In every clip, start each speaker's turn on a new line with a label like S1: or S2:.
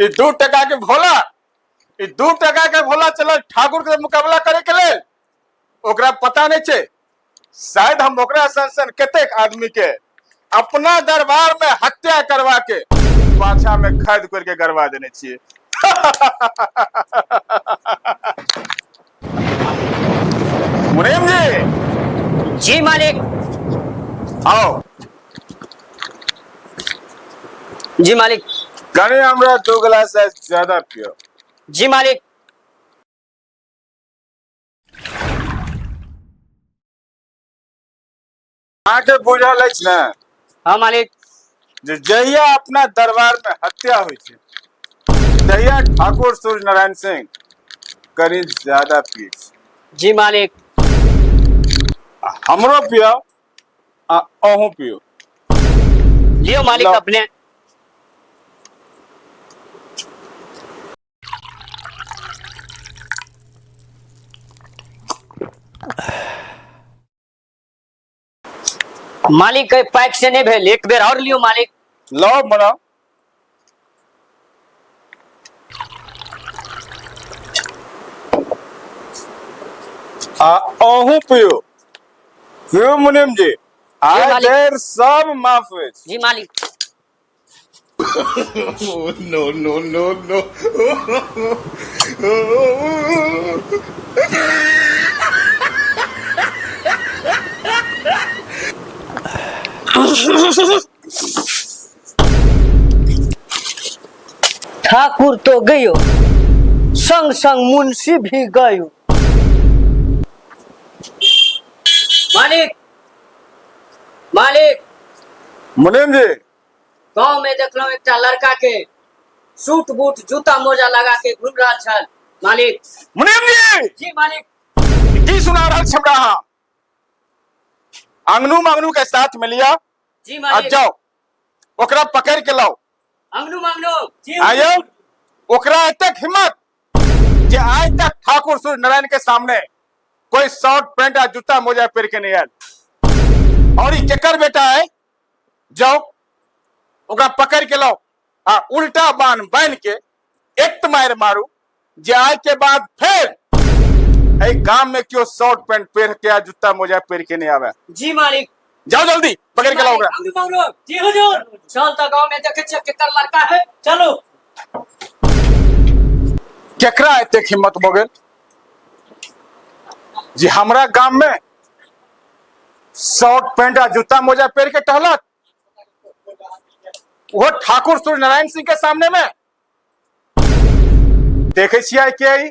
S1: ई 2 टका के भोला, ई 2 टका के भोला चलल ठाकुर के मुकाबला करे के लेल। ओकरा पता नहीं छे, शायद हम ओकरा सन सन कतेक आदमी के अपना दरबार में हत्या करवा के पाछा में खैद करके गरवा देने छिए। मुनीम जी।
S2: जी मालिक।
S1: आओ।
S2: जी मालिक।
S1: कनी हमरा 2 गिलास से ज्यादा पियो।
S2: जी मालिक।
S1: अहाँके बुझल अछि ने?
S2: हाँ मालिक।
S1: जे जहिया अपना दरबार में हत्या होइ छै तहिया ठाकुर सूर्य नारायण सिंह कनी ज्यादा पिए छै।
S2: जी मालिक।
S1: आ हमरो पियाओ आ अहूँ पियो।
S2: लियो मालिक
S1: लाओ।
S2: अपने। मालिक के पैक से नहीं भेल, एक बेर और लियो मालिक।
S1: लाओ बनाओ। आ अहूँ पियो। पियो मुनीम जी, आइ
S2: मालिक।
S1: देर सब माफ अछि।
S2: जी मालिक।
S3: No, no, no, no.
S2: Thakur तो गयो, संग संग मुंशी भी गयो। मालिक, मालिक।
S1: मुनीम जी।
S2: गांव में देखलहुं एकटा लड़का के सूट बूट जूता मोजा लगा के घूम रहल छल। मालिक।
S1: मुनीम जी।
S2: जी मालिक।
S1: की सुना रहल छी हमरा अहाँ? अंगनू मंगनू के साथ मिलिया।
S2: जी मालिक।
S1: आ जाओ ओकरा पकड़ के लाओ।
S2: अंगनू मंगनू।
S1: जी आयो। ओकरा एतेक हिम्मत जे आज तक ठाकुर सूर्य नारायण के सामने कोई शर्ट पैंट आ जूता मोजा पहिर के नहीं आयल। और ई केकर बेटा है? जाओ ओकरा पकड़ के लाओ आ उल्टा बान बांध के एक मार मारू जे आय के बाद फिर एहि गाम में क्यों शर्ट पैंट पहिर के आ जूता मोजा पहिर के नहीं आवे।
S2: जी मालिक।
S1: जाओ जल्दी पकड़ के लाओ ओकरा।
S2: जी हुजूर। चल तो गांव में देखे छियै केकर लड़का है, चलो।
S1: केकरा एतेक हिम्मत भऽ गेल जे हमरा गाम में शर्ट पैंट आ जूता मोजा पहिर के टहलत, वो ठाकुर सूर्य नारायण सिंह के सामने में? देखे छियै के ई?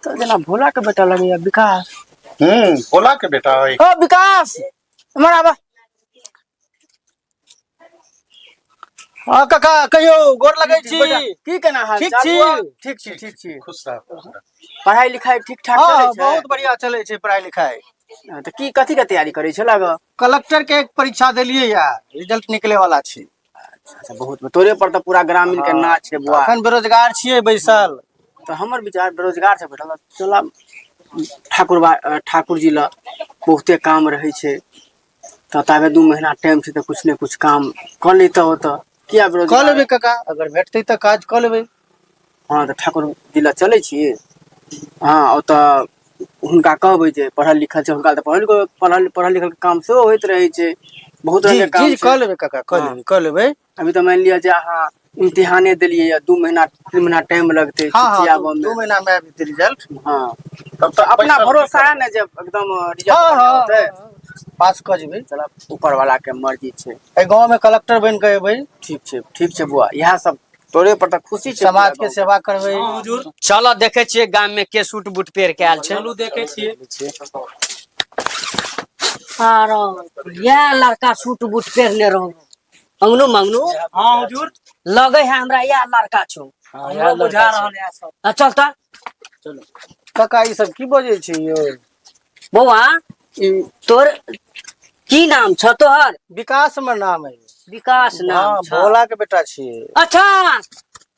S4: तो जेना भोला के बेटा लगैया विकास।
S5: भोला के बेटा है।
S4: ओ विकास, इम्हर आबा।
S6: हाँ काका कहियो गोर लगै छी।
S4: बेटा, की केना हाल
S6: ठीक
S4: चाल
S6: छी।
S4: बौआ? ठीक छी, ठीक छी।
S5: खुश रह, खुश रह।
S4: पढ़ाई लिखाई ठीक ठाक
S6: हाँ,
S4: चलै छै?
S6: बहुत बढ़िया चलै छै पढ़ाई लिखाई।
S4: हाँ, तऽ की कथी के तैयारी करै छै लाग?
S6: कलेक्टर के एक परीक्षा देलियै या रिजल्ट निकले वाला छै।
S4: अच्छा, बहुत तोरे पर तऽ पूरा ग्रामीण के नाच छै बुआ।
S6: अखन बेरोजगार छियै बैसल।
S4: तऽ हमर विचार बेरोजगार छै बैठल, चल ठाकुर ठाकुर जी लग बहुते काम रहै छै, तऽ ताबे 2 महीना टाइम छै तऽ कुछ ने कुछ काम कऽ लेतऽ ओतऽ। किया बेरोजगार?
S6: कऽ लेबै काका, अगर भेटतै तऽ काज कऽ लेबै।
S4: हँ तऽ ठाकुर जी लग चलै छी। हँ ओतऽ हुनका कहबै जे पढ़ल लिखल छै, हुनका तऽ पढ़ल पढ़ल पढ़ल लिखल के काम सेहो होइत रहै छै, बहुत रंग
S6: जी
S4: के काम
S6: जी
S4: छै।
S6: कऽ लेबै काका, कऽ
S4: हाँ।
S6: लेबै, कऽ लेबै।
S4: अभी तऽ मानि लिअ जे अहाँ इम्तिहाने देलियै या 2 महीना 3 महीना टाइम लगतै
S6: हाँ, हाँ,
S4: चिट्ठी आबऽ
S6: दू
S4: मे।
S6: महीना में आबि जेतै रिजल्ट।
S4: हाँ।
S5: तब तक
S4: अपना
S5: बैसल
S4: भरोसा
S5: की
S4: है ने जे एकदम रिजल्ट
S6: हाँ,
S4: बढ़िया
S6: हाँ,
S4: होतै?
S6: हाँ, पास कऽ जेबै।
S4: चलब, ऊपर वाला के मर्जी छै।
S6: एहि गाँव में कलेक्टर बनि कऽ एबै।
S4: ठीक छै, ठीक छै बुआ, इएह सब तोरे पर तऽ खुशी छै।
S6: समाज
S4: पूरा
S6: के
S4: गाँव के।
S6: सेवा करबै।
S7: हाँ, हुजूर।
S2: चलो देखे छियै गाम में के सूट बूट पहिर के आयल छै।
S7: चलू देखे छियै।
S2: आरो इएह लड़का सूट बूट पहिरने रहो। अंगनू मंगनू।
S7: हाँ हुजूर।
S2: लगे है हमरा इएह लड़का छौ।
S7: हमरो बुझा रहल है सब।
S2: आ, चल तऽ।
S6: काका ई सब की बजै छै यौ?
S2: बौआ, तोर की नाम छौ तोहर?
S6: विकास हमर नाम है।
S2: विकास नाम
S6: हाँ,
S2: छौ।
S6: भोला के बेटा छियै।
S2: अच्छा,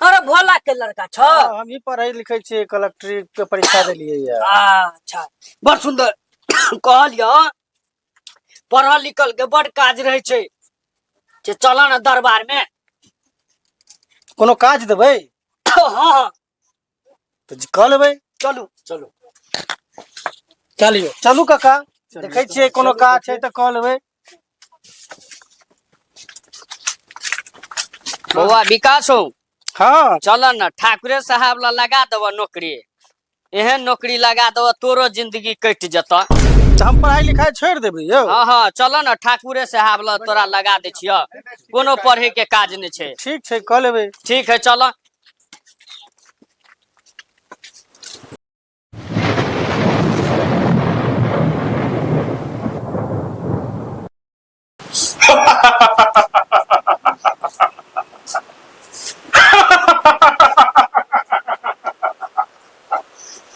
S2: अरे भोला के लड़का छौ।
S6: हाँ, हम ही पढ़ै लिखै छियै, कलेक्ट्री के परीक्षा देलियै या।
S2: अच्छा, बड़ सुंदर। कहलियौ पढ़ल लिखल के बड़ काज रहै छै। जे चल ने दरबार में।
S6: कोनो काज देबै?
S2: हाँ हाँ।
S6: तऽ कऽ लेबै।
S2: चलू।
S7: चलू, चलियो।
S6: चलू काका, देखै छियै कोनो काज छै तऽ कऽ लेबै।
S2: बौआ विकास हो।
S6: हाँ।
S2: चल न ठाकुरे साहब ला लगा देबऽ नौकरी, एहन नौकरी लगा देबऽ तोरो जिंदगी कटि जेतऽ।
S6: तऽ हम पढ़ाई लिखाई छोड़ि देबै यौ।
S2: हाँ हाँ, चल न ठाकुरे साहब ला तोरा लगा दै छियऽ, कोनो पढ़े के काज नहि छै।
S6: ठीक छै, कऽ लेबै।
S2: ठीक है, चल।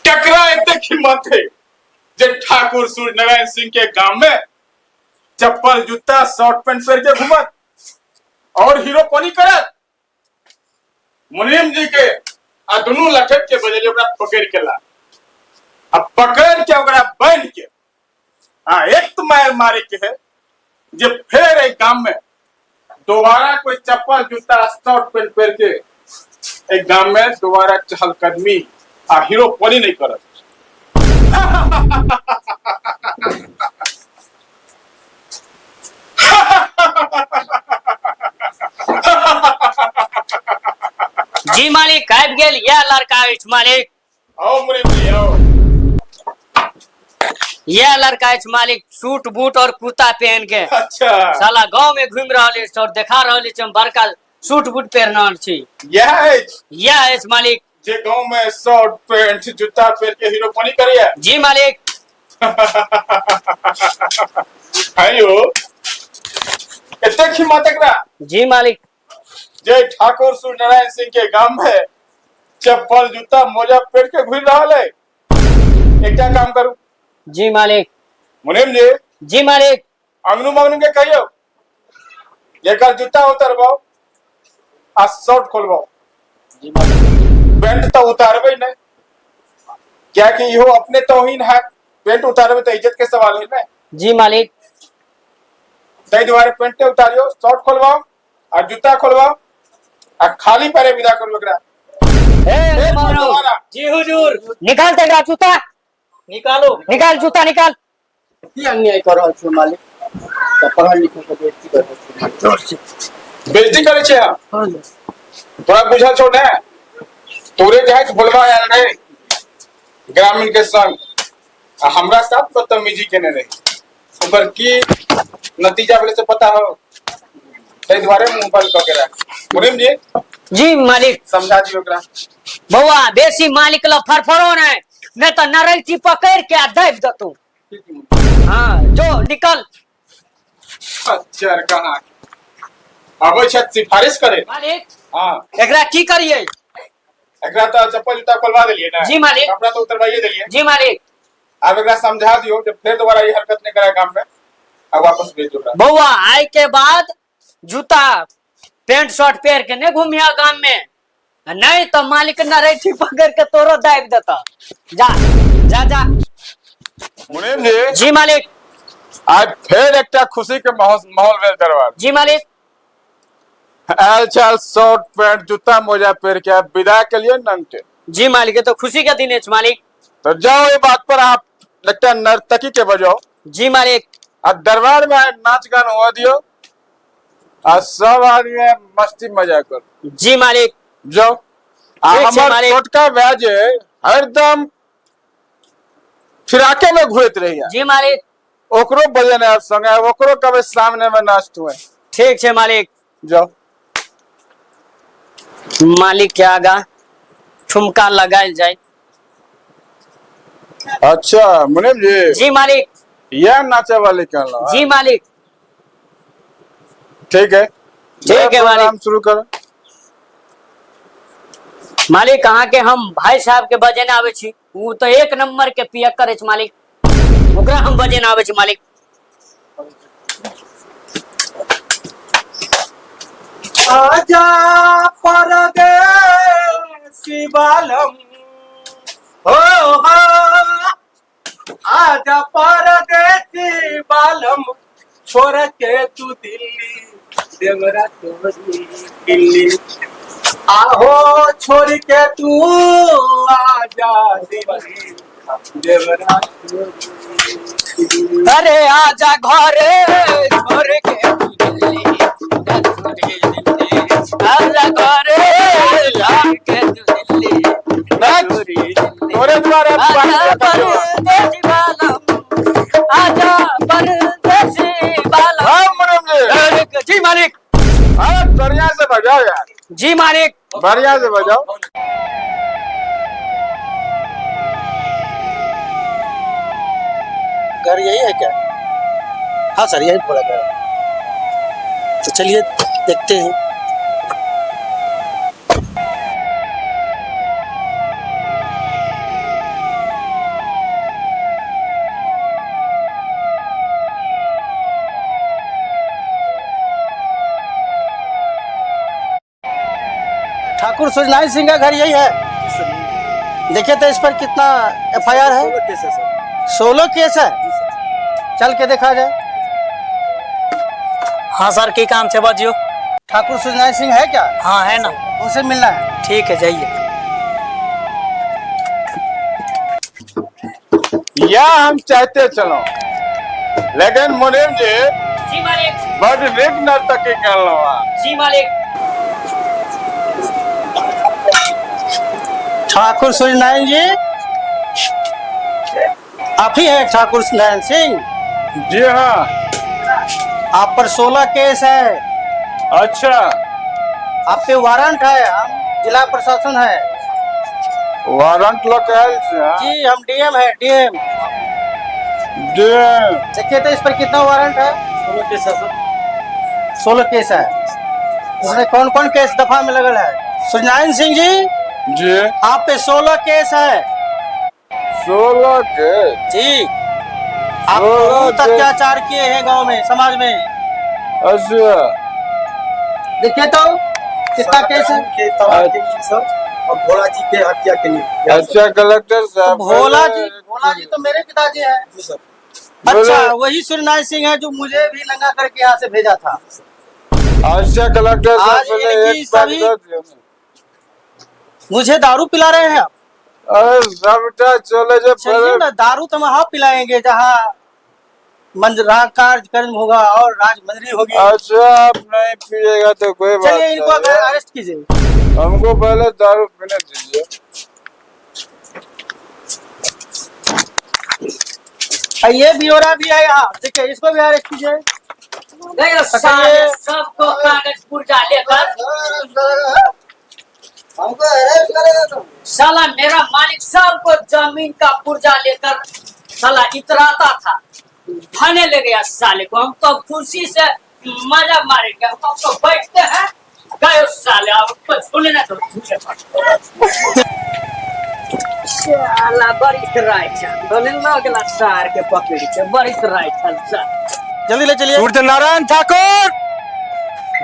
S1: टकरा एतेक हिम्मत है जे ठाकुर सूर्य नारायण सिंह के गांव में चप्पल जूता शर्ट पैंट पहिर के घूमत और हीरो कोनी करत। मुनीम जी के आ दुनू लठैत के बजेली, ओकरा पकड़ के ला आ पकड़ के ओकरा बांध के आ एक मार मारे के है जे फेर एक गांव में दोबारा कोई चप्पल जूता शर्ट पैंट पहिर के एक गांव में दोबारा चहलकदमी आ हीरो परी नहीं करत।
S2: जी मालिक, आबि गेल यह लड़का अछि मालिक।
S1: आओ मुनीम जी आओ।
S2: यह लड़का अछि मालिक, सूट बूट और कुर्ता पहन के।
S1: अच्छा।
S2: साला गांव में घूम रहल अछि और देखा रहल अछि हम बड़का सूट बूट पहनल छी।
S1: यह अछि?
S2: यह अछि मालिक।
S1: जे गांव में शर्ट पैंट जूता पहन के हीरोपनी करिए?
S2: जी मालिक।
S1: आयो एतेक हिम्मत एकरा?
S2: जी मालिक।
S1: जे ठाकुर सूर्य नारायण सिंह के गांव में चप्पल जूता मोजा पहन के घूम रहा है। एकटा काम करू।
S2: जी मालिक।
S1: मुनीम जी।
S2: जी मालिक।
S1: अंगनू मंगनू के कहियो एकर जूता उतरबाओ आ शर्ट खोलबाओ।
S7: जी मालिक।
S1: पेंट तो उतारबे नहीं, क्या कि इहो अपने तौहीन है, पेंट उतारबे तो इज्जत के सवाल है ना।
S2: जी मालिक।
S1: ताहि दुआरे पेंटे उतारियो, शर्ट खोलबाओ आ जूता खोलबाओ आ खाली पैरे विदा करू एकरा।
S2: ए मंगनू।
S7: जी हुजूर।
S2: निकाल तेरा जूता।
S7: निकालो।
S2: निकाल जूता निकाल।
S4: की अन्याय कऽ रहल छियै मालिक? तऽ पढ़ल लिखल के बेइज्जती कऽ रहल छियै मालिक।
S1: बेइज्जती करै छै हम? तोरा बुझल छौ ने, तोरे जाइत बोलबा आयल रहे ग्रामीण के संग आ हमरा साथ बदतमीजी केने रहे, ओकर की नतीजा भेलै से पता हो? ताहि दुआरे मुंह बंद कऽ के राख। मुनीम जी।
S2: जी मालिक।
S1: समझा दियौ ओकरा।
S2: बौआ बेसी मालिक ल फरफरो नहीं, नहीं तो नरैची पकड़ के आ दाबि देतौ। हाँ जो निकल।
S1: अच्छा कहाँ आबै छथि सिफारिश करे।
S2: मालिक।
S1: हाँ।
S2: एकरा की करिए?
S1: एकरा तो चप्पल जूता खोलवा देलिए ना?
S2: जी मालिक।
S1: कपड़ा तो उतरवाइए देलिए।
S2: जी मालिक।
S1: आब एकरा समझा दियो जे फेर दोबारा ई हरकत नहीं करे गाम में आ वापस भेज दियो ओकरा।
S2: बौआ आय के बाद जूता पेंट शर्ट पहन के नहीं घूमिया गाम में, नहीं तो मालिक नरैठी पकड़ के तोरो दाबि देता। जा जा जा।
S1: मुनीम जी।
S2: जी मालिक।
S1: आज फेर एकटा खुशी के माहौल भेल दरबार।
S2: जी मालिक।
S1: आयल छल शर्ट पैंट जूता मोजा पहन के, आब विदा के लिए नंगटे।
S2: जी मालिक, ये तो खुशी के दिन है मालिक।
S1: तो जाओ ये बात पर आप एकटा नर्तकी के बजाओ।
S2: जी मालिक।
S1: आ दरबार में आइ नाच गान हुआ दियो आ सब आदमी आइ मस्ती मजा करो।
S2: जी मालिक।
S1: जाओ। आ
S2: ठीक छै
S1: हमर
S2: मालिक।
S1: छोटका भाय जे हरदम फिराके में घुरैत रहिया।
S2: जी मालिक।
S1: ओकरो बजेने आब संगे, ओकरो कभी सामने में नाचत हुए।
S2: ठीक छै मालिक।
S1: जाओ।
S2: मालिक के आगा ठुमका लगायल जाय।
S1: अच्छा मुनीम जी।
S2: जी मालिक।
S1: यह नाचे वाले कहला।
S2: जी मालिक।
S1: ठीक है।
S2: ठीक है मालिक।
S1: प्रोग्राम शुरू करो।
S2: मालिक अहाँ के हम भाई साहब के बजेने आबै छी, उ तो एक नंबर के पियक्कर अछि मालिक, ओकरा हम बजेने आबै छी मालिक।
S7: आजा परदेसी बालम हो हो, आजा परदेसी बालम छोड़ के तू दिल्ली देवरा तोरी दिल्ली। आहो छोड़ के तू आजा दिल्ली, देवरा तोरी दिल्ली।
S2: अरे आजा घरे छोड़ के तू दिल्ली, छोड़ दिल्ली। आजा घरे छोड़ के तू दिल्ली,
S1: नाच। तोरे द्वारा
S2: आजा परदेसी बालम, आजा परदेसी बालम।
S1: हाँ मुनीम जी।
S2: जी मालिक।
S1: अरे बढ़िया से बजाओ यार।
S2: जी मालिक।
S1: बढ़िया से बजाओ।
S6: घर यही है क्या? हाँ सर, यही बोला घर है। तो चलिए देखते हैं। ठाकुर सूर्यनारायण सिंह का घर यही है। देखिए तो इस पर कितना एफआईआर है। 16 केस है। चल के देखा जाए।
S7: हाँ सर, की काम छे बाजियो?
S6: ठाकुर सूर्यनारायण सिंह है क्या?
S7: हाँ है ना।
S6: उनसे मिलना है।
S7: ठीक है, जाइए।
S1: या हम चाहते चलो, लेकिन मुनीम जी।
S2: जी मालिक।
S1: बड नीक नर्तकी करलो।
S2: जी मालिक।
S6: ठाकुर सूर्यनारायण जी, आप ही हैं ठाकुर सूर्यनारायण सिंह?
S1: जी हाँ।
S6: आप पर 16 केस है।
S1: अच्छा।
S6: आप पे वारंट है। हम जिला प्रशासन है।
S1: वारंट लग आयल छै, हाँ?
S6: जी, हम डीएम है, डीएम।
S1: जी।
S6: देखिए तो इस पर कितना वारंट है। 16 केस है। इसमें कौन कौन केस दफा में लगल है? सूर्यनारायण सिंह जी।
S1: जी।
S6: आप पे 16 केस है।
S1: 16 केस?
S6: जी, आप
S1: 16
S6: बहुत
S1: केस।
S6: अत्याचार किए हैं गांव में, समाज में।
S1: अच्छा।
S6: देखिए तो कितना केस है।
S7: और भोला जी के हत्या के लिए।
S1: अच्छा कलेक्टर साहब।
S6: भोला जी, भोला जी तो मेरे पिताजी हैं। अच्छा, वही सूर्यनारायण सिंह है जो मुझे भी नंगा करके यहाँ से भेजा था।
S1: अच्छा कलेक्टर साहब,
S6: आज
S1: पहले
S6: इनकी
S1: एक बात
S6: सभी-
S1: दे दियो।
S6: मुझे दारू पिला रहे हैं आप?
S1: अरे सबटा चले जे।
S6: चलिए
S1: पहले
S6: ना, दारू तो वहाँ पिलाएंगे जहाँ मंजरा कार्यक्रम होगा और राजमंजरी होगी।
S1: अच्छा, आप नहीं पिएगा तो कोई बात
S6: चलिए, इनको
S1: नहीं।
S6: अरेस्ट कीजिए।
S1: हमको पहले दारू पीने दीजिए।
S6: और ये ब्योरा भी है यहाँ, देखिए, इसको भी अरेस्ट कीजिए।
S2: गए साले, सबको कागज पुर्जा लेकर।
S6: हमको अरेस्ट करेगा तुम?
S2: साला मेरा मालिक सबको जमीन का पुर्जा लेकर साला इतराता था, थाने ले गया साले को। हम तो खुशी से मजा मारेंगे, हम तो बैठते हैं। गए साले, अब तो झूले ना तो झूले पर। साला बड़ी राय छल बोले लगला सार के पकड़ के बड़ी राय छल सार।
S6: जल्दी ले चलिए।
S1: सूर्य नारायण ठाकुर,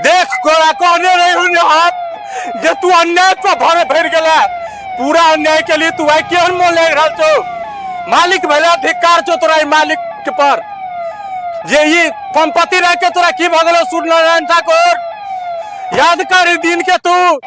S1: देख कोरा कहने रही हूँ आप जे तू अन्याय पर भरे भर गेला। पूरा अन्याय के लिए तू आई केहन मोल लागि रहल छौ। मालिक भेला, धिक्कार छौ तोरा ई मालिक के पर जे ई संपत्ति रह के तोरा की भऽ गेलौ। सूर्य नारायण ठाकुर, याद कर ई दिन के तू।